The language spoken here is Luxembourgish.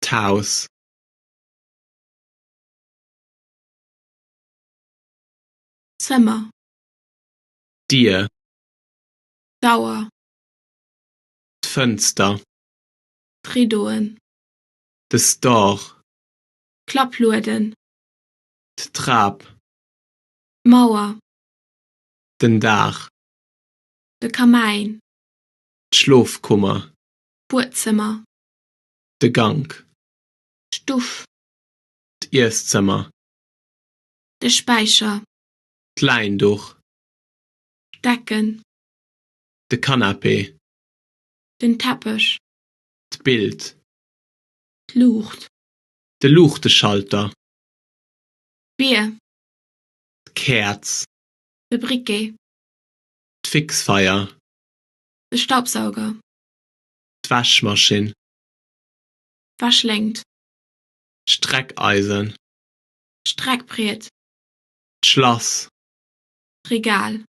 D'Haus. Zëmmer. D'Dier. D'Auer. D'Fënster. D'Riddoen. De Store. D'Klapplueden. D'Trap. D'Mauer. Den Daach. De Kamäin. D'Schlofkummer. D'Buedzëmmer. De Gank. D'Stuff. D'Ieszëmmer. De Späicher. D'Läinduch. D'Decken. De Canapé. Den Teppech. D'Bild. D'Luucht. De Luuchteschalter. D'Bier. D'Käerz. De Briquet. D'Fixfeier. De Staubsauger. D'Wäschmaschinn. D'Wäschléngt. D'Streckeisen. D'Streckbriet. D'Schlass. D'Regal.